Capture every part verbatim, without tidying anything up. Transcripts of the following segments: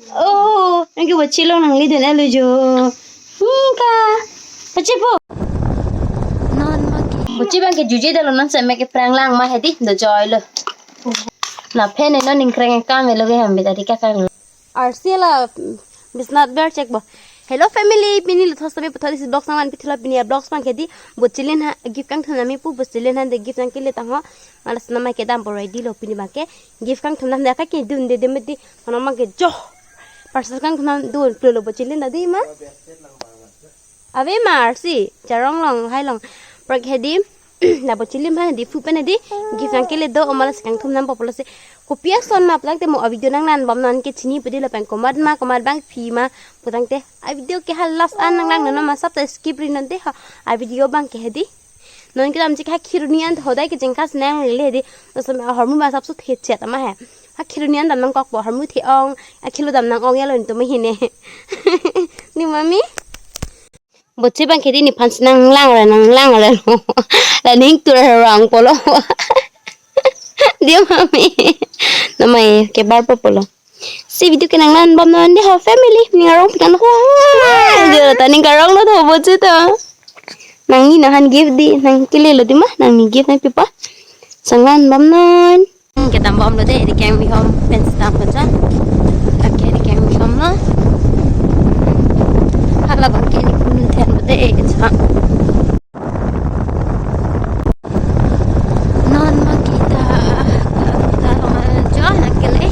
Oh, nangke bochi along nanglidun-et lo jo. Hmm, ka. Bochi po. Non ma ke. Bochi abang ke juje dalo, non seme ke prang lang ma hedi, do joy lo. Lapen non ingkreng kam lo ke ham beta di kakang. Arsi la, mm, bisnat ber chek bo. Hello family, pini lo thos tame puthot isi vlogs nangman pithulo. Pini a vlogs abang ke di, bochilin ha, gift kangthum nangmi pu, bochilin ha de gift nangkele tangho. Malas nama kedam po ready lo pini abang ke. Gift kangthum nang de ka kedunde de medi, mana abang ke jo. Parcel kangthum nang dun, pulo lo bochilin ta di ma. Ave ma arsi, charong long, hai long. Prak hedi, la bochilin aphan hedi, phu pen hedi, gift nangkele do, o malas kangthum nang po pulo si. Kopi ason ma pulangte mo a video nanglangbomnon ke chini pudi lapen komat ma, komat bangpi ma, pulangte a video ke ha last an nanglang non ma, sap ta skip ri non te ha, a video abang ke hedi. Non kedam chik ha khiruni an hodai ke jengkas nanglele hedi, no sam hormu ma sap su the chet ama he. Ha khiruni an dam nangkok po, hormu the-ong, a khilo dam nang-ong ya lo nto ma hine. Ni mami? Bochi abang ke di nephan si nanglang ra, nanglang ra lo. La ning tur rang po lo. Di mami. Namai ke bar po pulo. Si video ke nanglangbomnon de ho family. Ning arong pikan ho. Dia ta ning karong lo tho bochi ta. Nangli nanghan gift di, nangkele lo di ma, nangli gift nangpi pa. Sanglangbomnon. Hmm, kedambom lo de, di keng mi hom pen stam ko cha. Lake di keng mi hom lo. Hala abang ke ni kunun then lo de, cha. Non ma kita, kita long jo nangkele.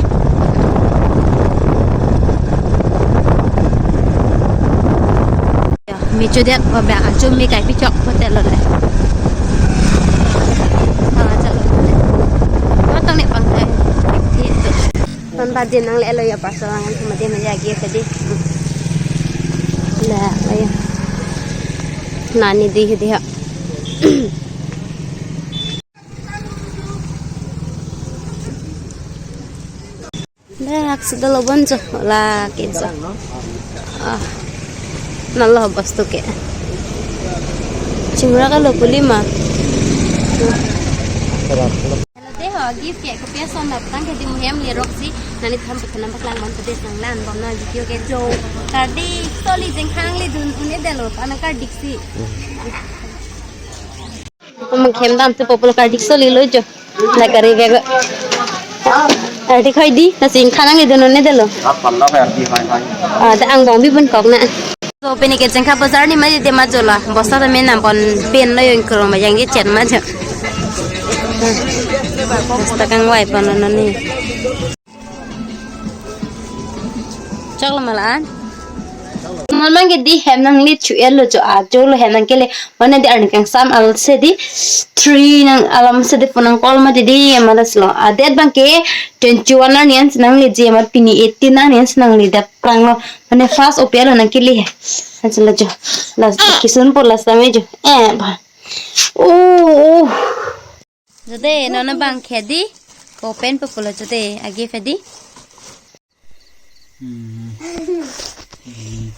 Ya, mi chudiak ba ba achu mi kai pichok hotel lo le. Bang acha lo le. Matang ne bang kai. Ti tu. Ton ta jin nangle lo ya parcel angan sama dia meja gift tadi. La, ayo. Nani di di ha. Dak sudah lo bonjo la ke jo. Ah. Nalo bostu ke. Chimra ka lo puli ma. Hello de ho, gift ke kopi ason dap tang ke di muhem le rok si, nani tham puthan paklang man pute sanglangbomnon video ke jo. Kardik soli jengkhang le dun un-e delo, ana kardik si. Mangkhem dam te popular kardik soli lo jo. La kari bego. Kardik hoi di, na sing khanang le dun un-e delo. Ap palla hai ardi hai hai. Ah, ta angbong bi pun kok na. So, pini ke Jengkha bazar ni ma di ma jo la. Bosta ta men nam pon pen lo yung kurung ma yang ke chen ma jo. Bosta kangvai pon lo ni. Chok lo ma la-an. Mon mang ke di hem nangli chu-et lo jo, ajo lo hem nangkele. Mane di arni kangsam al se di three nang alam se di phone nang call ma di di malas lo. A date abang ke twenty-one arni an si nangle je, ma pini eighteen arni an si nangle dap prang lo. Mane first opi alo nangkele he. Ansi lo jo. Last kisun po last time jo. Eh, ba. Oh, oh. Jode, non abang ke di. Ko pen po pulo jode, agi pe di. Hmm. Hmm.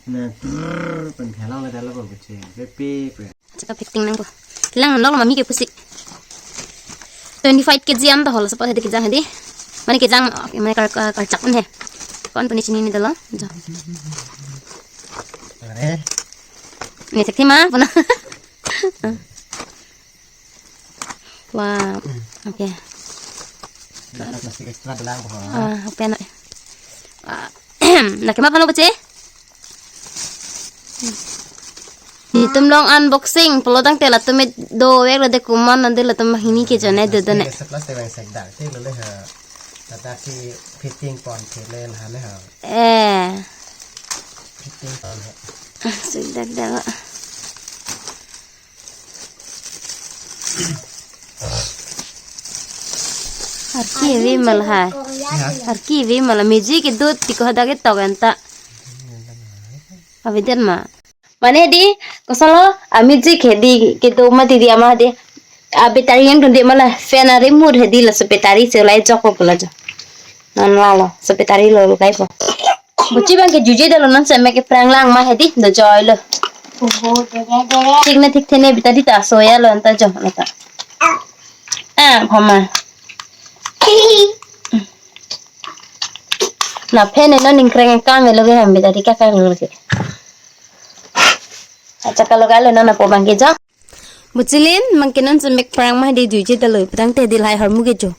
Na, trrr, pen phelang na dala ko biche. Pe, pe, pe. Chaka picting nang ko. Lang nok mami ke pusi. Twenty-five K G an to hol support hedi kejang hedi. Mane kejang, mane kar, kar, karchak un he. Kon puni chini ni dalo. Jo. Are. Ni sekti ma, puna. Wow. Okay. Plastik extra belang ko. Ah, okay na. Ah, na kema pano bache? Netum long unboxing, pulo tangte latum me dovek lo de, komat nang de latum banghini ke jone do do ne. Plastik bang sekdak, te lo le ha. Tata si fitting pon the le ha le ha. Eh. Fitting pon ha. Ah, sekdak dak. Arki ave ma la ha. Arki ave ma la, meji kedo ti ko hadak ketok anta. Ave den ma. Mane di, kosonlo, a meji ke di, kedo ma di di ama di. A battery yang dun di ma la, fan a remote hedi, laso battery si ulai jok po la jo. Non la lo, laso battery lo lo kai po. Bochi abang ke juje dalo, non seme ke prang lang ma hedi, do joy lo. Thik na thik thene beta di ta soya lo anta jo, lo ta. Ah, phama. Na phen non ingkreng kang lo ke ham bidari ka kang lo ke. Acha kalo kalo non apo bangke jo. Buchilin, bangke non semek prang ma di duji ta lo, petang te di lahai hormu ke jo.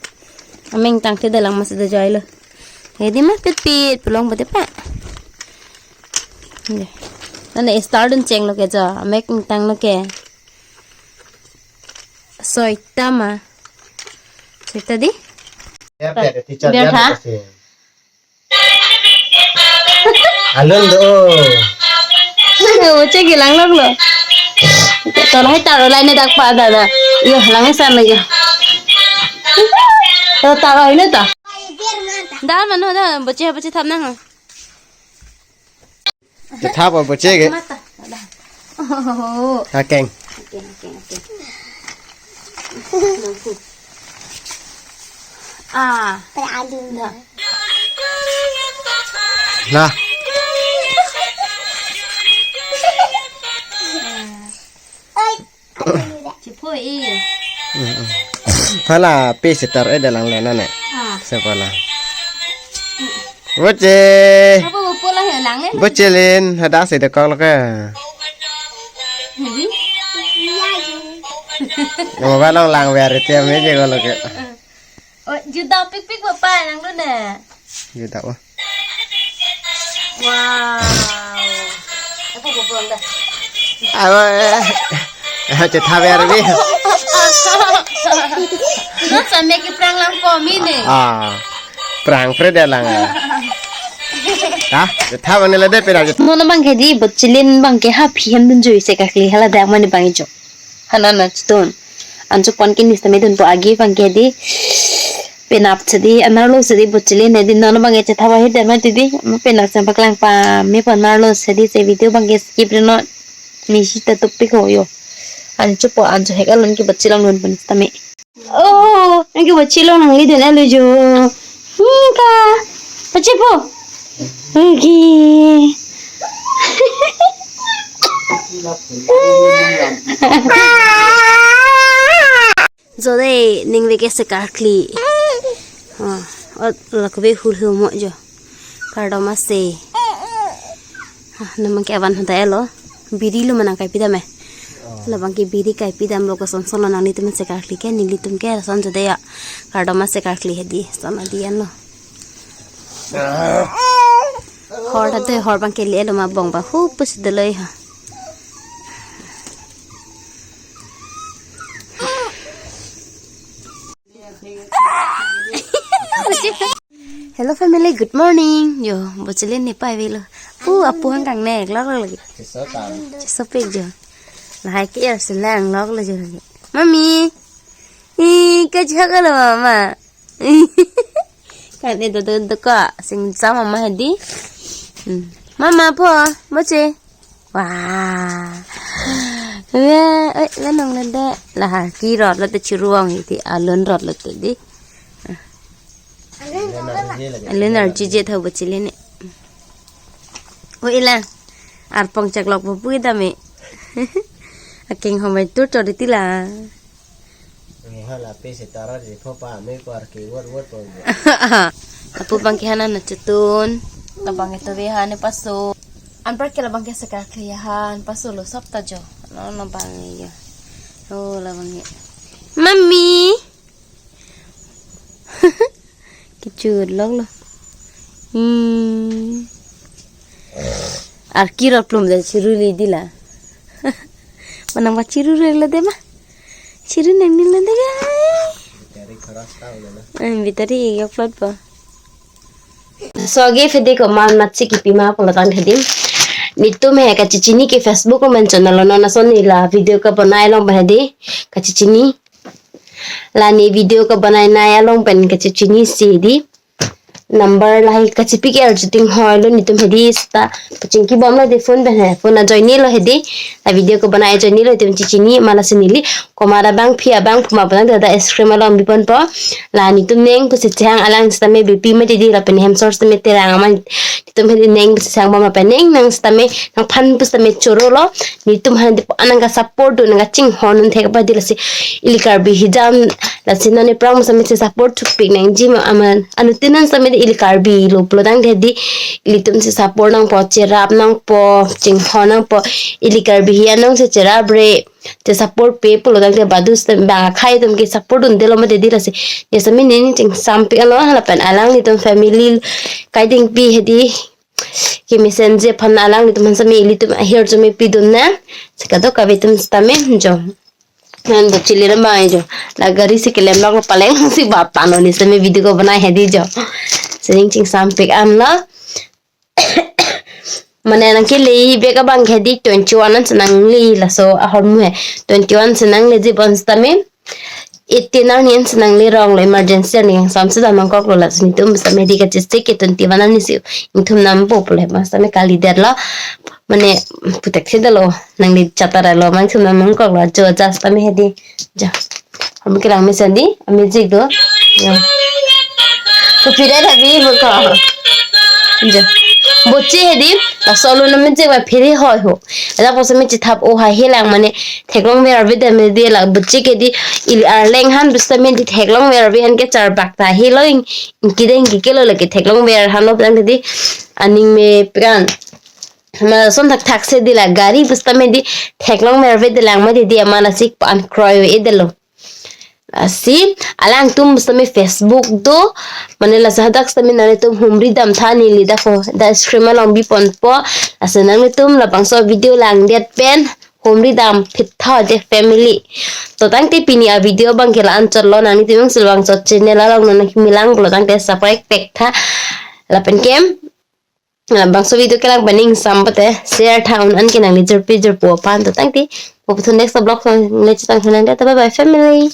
Ameng tang te dalang mas da joi lo. Hedi ma pit pit pelong bate pa. Nana star dun cheng lo ke jo, amek ingtang lo ke. Soita ma. Soita di? Biar, biar, teacher, Biar biar ha? Kasi. Alun do. Uche gilang lang lo. Tolai taro lai ne dak pa dada. Yo, lang san lagi. To taro ini to. Dah mana dah baca baca thap nang. Thap apa baca ke? Mata. Dah. Oh. Akeng. Oke, oke, oke. Ah. Dah. Nah. Oi. Chipho e. Mm, mm. Hala pe setar e dalang le nane. Ah. Sekolah. Boche. Apa bopo lang ya lang le? Boche lin, hadak si dekok lo ke. Jadi? Nama balong lang ver tiap meja kalau ke. Oh, juda pikpik bapak nang dun na. Juda oh. Wow. Apa bopo lang dah? Awa. Awa cetha ver bi. Not sampai ke prang lang po mi ne. Ah. Prang pre dia lang. Ah. Dah, cetha bang nila de pera. Non bangke di Bochilin bangke ha phi hem dun jui se kakli hala dak mane bang ijo. Hanan na chitun. Anchot pon ke nis tame dunpo agi bangke di. Penap chedi, anarlo chedi Bochilin ne di non bangke chetha ba hit dema di di. Ma penap chang paklang pa me pon narlo chedi che video bangke skip ri non. Nisi ta tupik ho yo. Anchot po anchot hek alon ke Bochilin lon pon tame. Oh, anke Bochilin nangli dun alo jo. Hmm, ka. Pache po. Oke. Jode ning veke sekarkli. Ah, ot lakve hul hul mo jo. Kardom ase. Ah, namang ke avan hanta elo. Biri lo manang kai pidam eh. Labang ke biri kai pidam lo koson son lo nanglitum sekarkli ke nelitum ke son jode ya. Kardom ase karkli hedi son adi an lo. Hor ta te hor bang ke le lo ma bong ba hu pus de loi ha. Hello family, good morning. Yo, Bochilin ne pai velo. Pu apu hang kang ne lok lok lagi. Sopik jo. Lahai ke ya selang lok lagi jo lagi. Mami. Ih, kachak lo mama. Kan itu tuh tuh kok sing sama mama hadi. Hmm. Mama po, Boche. Wah. Wah, eh, lenong lede. Lah, ki rot lo te chiruang iti, alun rot lo te di. Alun arji je tha Bochilin ne. O ilang. Arpong chak lok bo pui dame. Aking homai tur chori tila. Nge hala pe se tara je pho pa me par ke wot wot po. Apu bang ke hana na chitun. Labang itu ve hane paso. Anpar ke labang ke sekarkli han paso lo sop ta jo. No no bang ya. Oh labang ya. Mami. Kichut lok lo. Hmm. Arki rot plum de chiru li dila. Manang ba chiru re lo de ma. Chiru neng ni lo de ga. Bitari kharas ta ulo na. Eh, bitari yok plot po. So agi hedi komat mat si kipi ma pulo tang hedi. Netum he kachechini ke Facebook ko mention lo non ason neli video kebanai along ba hedi. Kachechini. La ne video kebanai nai along pen kachechini si di. Number lahai kachepi ke arjuting hoi lo netum hedi seta. Pachingki bom lo di phone pen he. Phone ajoine lo hedi. La video kebanai ajoine lo netum chechini ma lasi neli. Komat abang phi abang puma abang dada es krim along bi ponpo. La netum neng pusi chehang alang seta me bipi me di lapen hem sor seta me terang aman. tum hedi neng sangma ma peneng nang sitame nangphan pusitame choro lo. Netum hedi anang ka support do nang kachinghon un thek pa di lasi ili Karbi hijan lasi non ephrang sitame si support thukpik nangji ma aman anuttin an sitame di ili Karbi lo pulo tangte di ilitum si support nangpo, cherap nangpo, chinghon nangpo, ili Karbi hi anong si cherap re, che support pe pulo tangte badu sitame bang akhai atum ke support un delo mate di lasi. Ne sitame ne ning chingsampik anlo lapen alanglitum family kaidingpi hedi kemesen je aphan alanglitum aphan sitame ilitum ahir jo me pidun na. Si kadokave atum sitame jo. Nan do chili ram bang jo. La gari si kelem long paleng si ba pano ne sitame video ko banai hedi jo. Si ning chingsampik anlo. Mane nang kele bek abang hedi twenty-one an si nangle laso ahormu he. Twenty-one si nangle ji bon sitame eighteen arni an si nangle rong lo emergency arni kangsam si damnangkok lo lasi netum sitame di kachesik ke twenty-one arni si ingthum nampo pule ma sitame kalidet lo. Mane putek si dalo nangli chatara lo ma ingthum namnangkok lo jo ja sitame hedi ja. Hum kelang mesen di amijik do. Ya. Ko pire thabi buka. Ja. Boche hedi la solo na mejik ba pire hoi ho. Ela ko sitame chithap o ha helang mane theklong ver ave dam di la boche ke di ili arleng han pusitame di theklong ver ave han ke charbak ta helo ing kideng ki kelo lake theklong ver han lo tangte di aning me pran. Ma son thakthak si di la gari pusitame di theklong ver ave delang mate di ama lasi pan kroi ve delo. Lasi alangtum sitame Facebook do mane lasi hadak sitame nanglitum humri damtha neli dak ko da screen along biponpo. Lasi nanglitum labangso video langdet pen humri dam phit tha de family. To tangte pini a video abang ke la-an chot lo, nanglitum si labangso channel along nang milang pulo tangte subscribe pek tha lapen kem labangso video kelang pen ingsam pate share tha un an ke nangli jirpi jirpo aphan. To tangte puthot next vlog nang le chetong tha nang de. Bye bye family.